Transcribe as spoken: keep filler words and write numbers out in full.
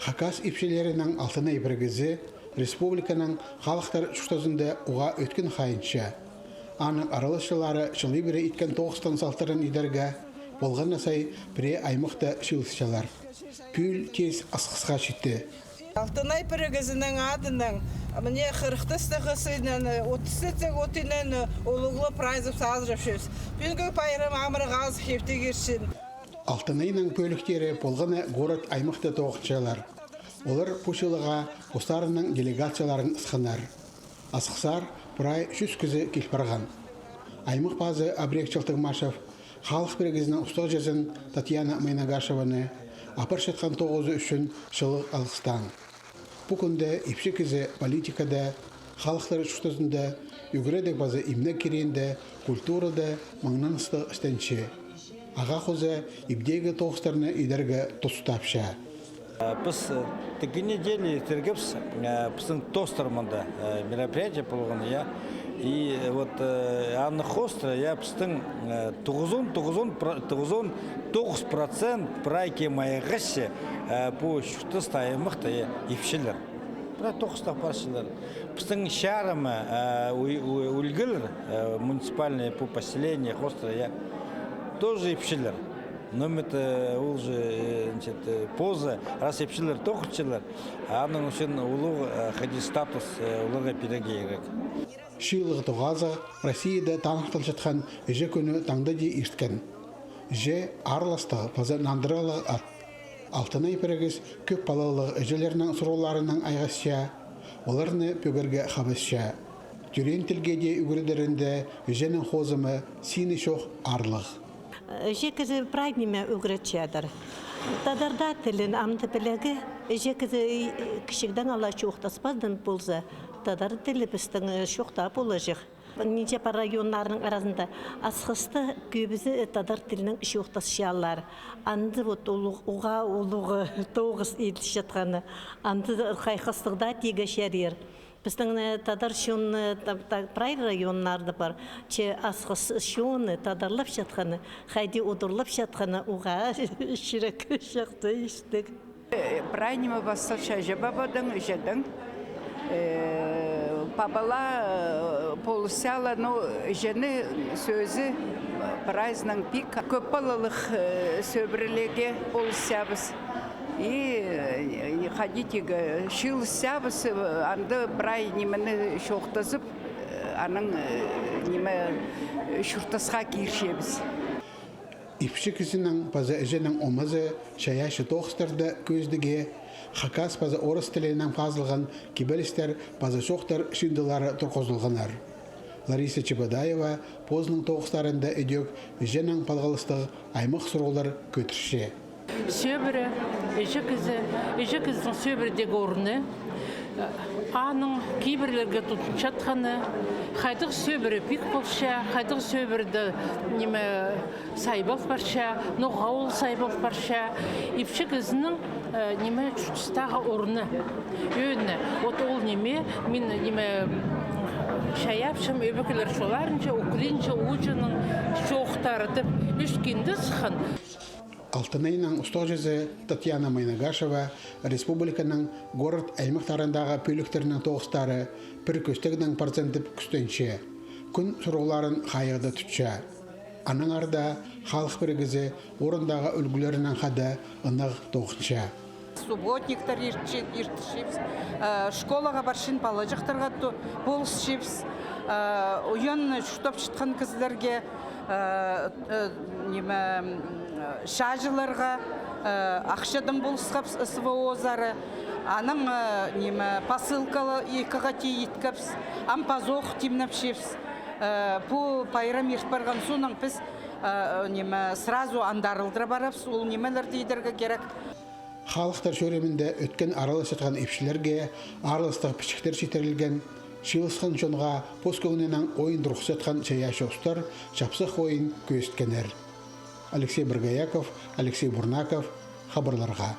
Хакас ипчілерінің «Алтынай» пірігізі республиканың халыхтар чуртазында уғаа ӧткін хайынча. Аның араласчылары чыл ибіре иткен тоғыстың салтарын идерге, полған на сай пірее аймахта чыылысчалар. Пӱӱл тез Асхысха читті. «Алтынай» пірігізінің адынаң мына хырых тастағы сыйнаң, отыс тастағы отынаң улуғлап прайзы салҷапчабыс. Пӱӱнгі пайрам амыр-хазых ибде кирчін. «Алтынайның» пӧліктері полған на город-аймахта тоғынчалар. Олар пу чыылығға постарының делегацияларын ысханнар. Асхысхар прай чӱс кізі кил парған. Аймах пазы Абрек Чалтыгмашев, халых пірігізінің устағҷызын Татьяна Майнагашеваны апарчатхан тоғызы ӱчӱн чылығ алғыстаан. Пу кӱнде ипчі кізі политикада, халыхтар чуртазында, ӱгредіг паза имнег кириинде, культурада маңнаныстығ істенче. Ағаа хоза ибдегі тоғыстарны идерге тустапча. Піс тігі неделя иртіргебіс пістің тоғыстар мында, мероприятие полған, я. И вот аны хоостыра, я, пістің тоғызон, тоғызон, тоғызон тоғыс процент прай кем айғасча пу чуртаста, аймахта, я, ипчілер. Прай тоғыстап парчалар. Пістің чарымы ӱлгілер, муниципальные пу поселение хоостыра, я, тоже ипчілер. Но мында ол же, значит, позы, раз ипчілер тоғынчалар, аның ӱчӱн улуғ хайди статус оларға пирерге кирек. Чыылығ тоғазығ Россияда таныхталчатхан Іҷе кӱні таңда даа ирткен. Іҷе — аарластығ паза нандырығлығ ат. «Алтынай» пірігіс кӧп палалығ іҷелернің сурығларынаң айғасча, оларны пӧгерге хабасча. Тӧреен тілге дее ӱгредерінде іҷенің хозымы сині чох аарлығ. Іҷе кізі прай ниме ӱгретчедір. Тадар тілін амды пілерге, іҷе кізі кічігдең ала чоохтаспазын полза, тадар тілі пістің чоохта поларҷых. Нинҷе пар районнарның аразында Асхыста кӧбізі тадар тілінең чоохтасчалар. Анда вот улуғ, уғаа улуғ тоғыс иділчеткені. Анда хайхастығ даа тигі чарир. Пістің тадар чоны прай районнарда пар. Че Асхыс чоны тадарлапчатханы, хайди удурлапчатханы уғаа чӱрек чахсы истіг. Прай ниме пасталча іҷе-пабадаң, іҷедең. Пабала полысчалар, но іҷенің сӧзі прайзынаң пик. Кӧп палалығ сӧбірелерге полысчабыс. И хайди тигі чыылысчабыс, анда прай нимені чоохтазып, анаң ниме чуртасха кирчебіс. Ипчі кізінің паза іҷенің омазы чайаачы тоғыстарда кӧзідіге, хакас паза орыс тілінең пазылған кибелістер паза чоохтар чыындылары турғызылғаннар. Лариса Чебодаева позының тоғыстарында ідӧк іҷенең палғалыстығ аймах сурығлар кӧдірче. Сӧбіре, іҷе кізі, іҷе кізінің сӧбіредегі орны, аның кибірлерге тудынчатханы, хайдағ сӧбіре пик полча, хайдағ сӧбіреде ниме сайбал парча, ноға ол сайбал парча, ипчі кізінің ниме чуртастағы орны. Ӧӧні, вот ол ниме, мин ниме чайапчам, ӧбекелер чолларынҷа, укринҷа, ууҷаның чоохтары тіп, ӱс кинде сыххан. «Алтынайның» устағҷызы Татьяна Майнагашева республиканың город-аймахтарындағы пӧліктерінің тоғыстары пір кӧстегнең парзын тіп кӱстенче. Кӱн сурығларын хайығда тутча. Аннаңар даа халых пірігізі орындағы ӱлгӱлерінең хада ынағ тоғынча. Субботниктер иртче-, иртчебіс, школаға парчаң палаҷахтарға полысчабыс, уян чуртапчатхан кізілерге ниме, чааҷыларға ахчадаң полысхабыс СВО-зары. Анаң ниме, посылкалар ікі хати иткебіс, ам пазох тимнепчебіс. Пу пайрам ирт парған соонаң піс ниме, сразу андарылдыра парабыс, ол нимелерді идерге кирек. Халыхтар чӧрімінде ӧткін араласчатхан ипчілерге аарластығ пічіктер читірілген, чыылысхан чонға пос кӧңнінең ойындырғысчатхан чайаачы устар чапсых ойын кӧзіткеннер. Алексей Боргояков, Алексей Бурнаков, хабарларға.